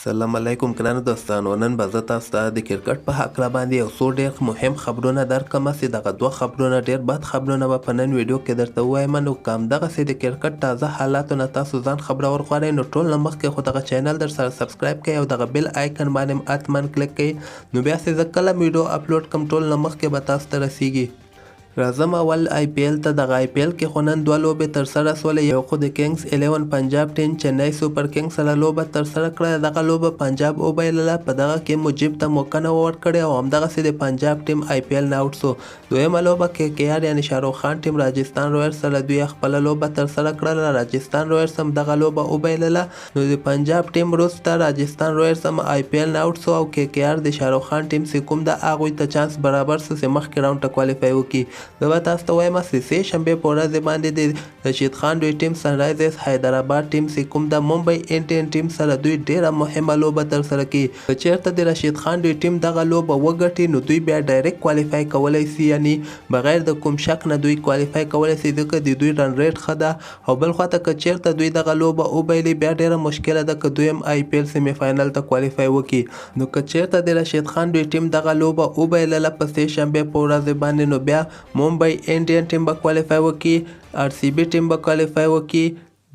سلام علیکم ګرانو دوستانو، نن به زه تاسو ته د کرکټ په هکله باندې یو څو ډېر مهم خبرونه درکړم چې دغه دوه خبرونه ډېر بد خبرونه به په نن ویډیو کې درته ووایم. نو که همدغسې د کرکټ تازه حالاتو نه تاسو ځان خبرول غواړئ، نو ټول نه مخکې خو دغه چینل در سره سبسکرایب کړئ او دغه بیل آیکن باندې هم حتما کلیک کړئ، نو بیا چې زه کله ویډیو اپلوډ کړم، ټول نه مخکې به تاسو ته رسیږي. راځم اول آی پي ایل ته. دغه آی پي ایل کې خو نن دوه لوبې ترسره سولې. یو خو د کینګز 11 پنجاب ټیم چنای سوپر کینګز سره لوبه ترسره کړه. دغه لوبه پنجاب وبایلله. په دغه کې مجیب ته موقع نه ورکړې او همدغسې د پنجاب ټیم آی پي ایل نه اوټ سو. دویمه لوبه کې کې آر یعنی شاهرخ خان ټیم راجستان رویلز سره دوی خپله لوبه ترسره کړله. راجستان رویلز هم دغه لوبه وبایلله. نو د پنجاب ټیم وروسته راجستان رویلز هم آی پي ایل نه اوټ سو او کې کې آر د شاهرخ خان ټیم چې کوم ده، هغوی ته چانس برابر سو چې مخکې راونډ ته کوالیفای وکړي. زه به تاسو ته وایم چې سې شنبې په ورځ باندې د رشید خان دوی ټیم سنرایزرز حیدرآباد ټیم چې کوم د ممبئی انډین ټیم سره دوی ډیره مهمه لوبه ترسره کړي. که چیرته د رشید خان دوی ټیم دغه لوبه وګټي، نو دوی بیا ډایرکټ کوالیفای کولی سي، یعنی بغیر د کوم شک نه دوی کوالیفای کولی سي، ځکه د دوی رن ریټ ښه ده. او بل خواته که چیرته دوی دغه لوبه وبایلي، بیا ډیره مشکله ده که دوی هم آی پي ایل سیمي فاینل ته کوالیفای وکړي. نو که چیرته د رشید خان دوی ټیم دغه لوبه وبایلله په سې شنبې په ورځ باندې، نو بیا ممبئی انډین ټیم به کوالیفای وکړي، ار سی بي ټیم به کوالیفای وکړي،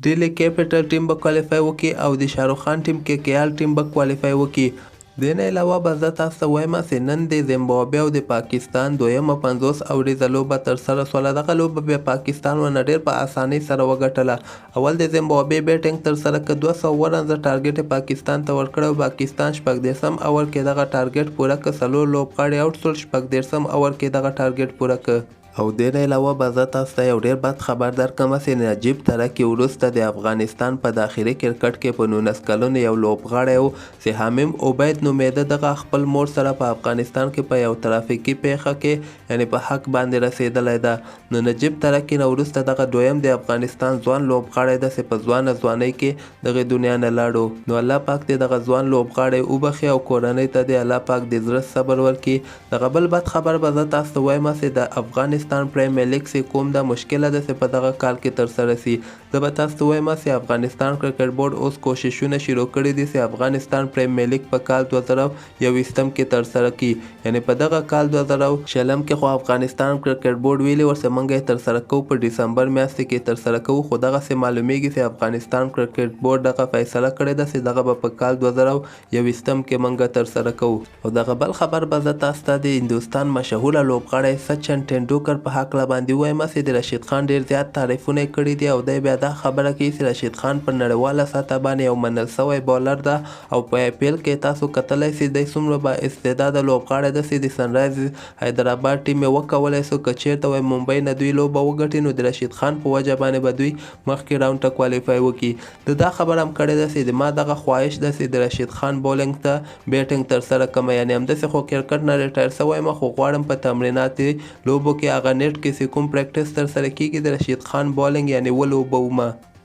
ډیلی کیپټل ټیم به کوالیفای وکړي او د شاهرخ خان ټیم کې کې آر ټیم به کوالیفای وکړي. دې نه علاوه به زه تاسو ته وایم چې نن د زمبابوې او د پاکستان دویمه 50 اوریزه لوبه ترسره سوله. دغه لوبه بیا پاکستان ونه ډېر په اسانۍ سره وګټله. اول د زمبابوې بیټنګ ترسره که، 200 رنزه ټارګټ پاکستان ته ورکړی او پاکستان 36 اور کې دغه ټارګټ پوره که. څلور لوبغاړي اوټ سول، 36 اور کې دغه ټارګټ پوره که. او دې نه علاوه به زه تاسو ته یو ډېر بد خبر درکړم چې نجیب ترکي وروسته د افغانستان په داخلي کرکټ کې په 19 کلونو یو لوبغاړی و چې حمیم عبید نومېده، دغه خپل مور سره په افغانستان کې په یو ترافیکي پیښه کې یعنی په حق باندې رسېدلی ده. نو نجیب ترکي نه وروسته دغه دویم د افغانستان ځوان لوبغاړی ده چې په ځوانه ځوانۍ کې دغې دنیا نه لاړو. نو الله پاک دې دغه ځوان لوبغاړی وبخښي او کورنۍ ته دې الله پاک د زړه صبر ورکړي. دغه بل بد خبر به زه تاسو ته وایم چې د افغانستان پریمیر لیګ چې کوم ده، مشکله ده چې په دغه کال کې ترسره سي. زه به تاسو ته وایم چې افغانستان کرکټ بورډ اوس کوششونه شروع کړي دي چې افغانستان پریمیر لیګ په کال 2021 کې ترسره کړي. یعنی په دغه کال 2020 کې خو افغانستان کرکټ بورډ ویلي ورسره مونږ یې ترسره کوو، په ډسمبر میاشتې کې ترسره کوو، خو دغسې معلومیږي چې افغانستان کرکټ بورډ دغه فیصله کړې ده چې دغه به په کال 2021 کې مونږ ترسره کوو. او دغه بل خبر به زه تاسو ته د هندوستان مشهوره لوبغاړی سچن ټندوکر په هکله باندې ووایم چې د رشید خان ډېر زیات تعریفونه یې کړي دي او دی بیا دا خبره کوي چې رشید خان په نړیواله سطح باندې یو منل سوی بالر ده او په آی پي ایل کې تاسو کتلی سئ دی څومره با استعداده لوبغاړی ده چې د سنرایز حیدرآباد ټیم یې وکولی سو. که چېرته وای ممبۍ نه دوی لوبه وګټي، نو د رشید خان په وجه باندې به دوی مخکې راونډ ته کوالیفای وکړي. ده دا خبره هم کړې ده چې د ما دغه خواهش ده چې د رشید خان بولینګ ته بیټینګ ترسره کړم، یعنې همداسې خو کرکټ نه ریټایر سوی یم، خو غواړم په تمریناتي لوبو کې هغه نیټ کې چې کوم پریکټس ترسره کیږي، د رشید خان بولینګ یعنی ولوبوم.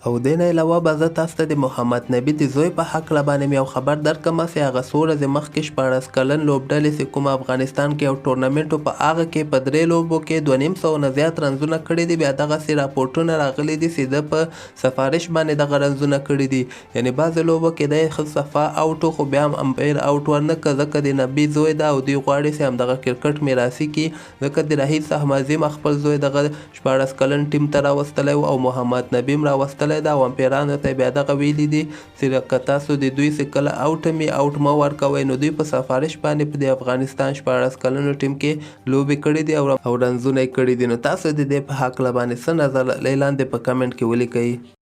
او دې نه علاوه به زه تاسو ته د محمد نبي د زوی په هکله باندې مې یو خبر درکړم چې هغه څو ورځې مخکې 16 کلن لوبډلې چې کوم افغانستان کې یو ټورنمنټ و، په هغه کې په درې لوبو کې 250 نه زیات رنزونه کړي دي. بیا دغسې راپورټونه راغلي دي چې ده په سفارش باندې دغه رنزونه کړي دي، یعنې بعضې لوبو کې دی ښه صفا اوټ و، خو بیا هم امپیر اوټ ورنه کړ، ځکه د نبي زوی ده او دوی غواړي چې همدغه کرکټ میراثي کړي، ځکه د رحیس احمدزي هم خپل زوی دغه 16 کلن ټیم ته راوستلی و او محمد نبي هم راوستلی ده او امپیرانو ته بیا دغه ویلي دي چې که تاسو د دوی څه کله اوټ می اوټ مه ورکوئ. نو دوی په سفارش باندې په د افغانستان 16 کلنو ټیم کې لوبې کړې دي او رنزونه یې کړي دي. نو تاسو د دې په هکله باندې څه نظر لرئ، لاندې په کمنټ کې ولیکئ.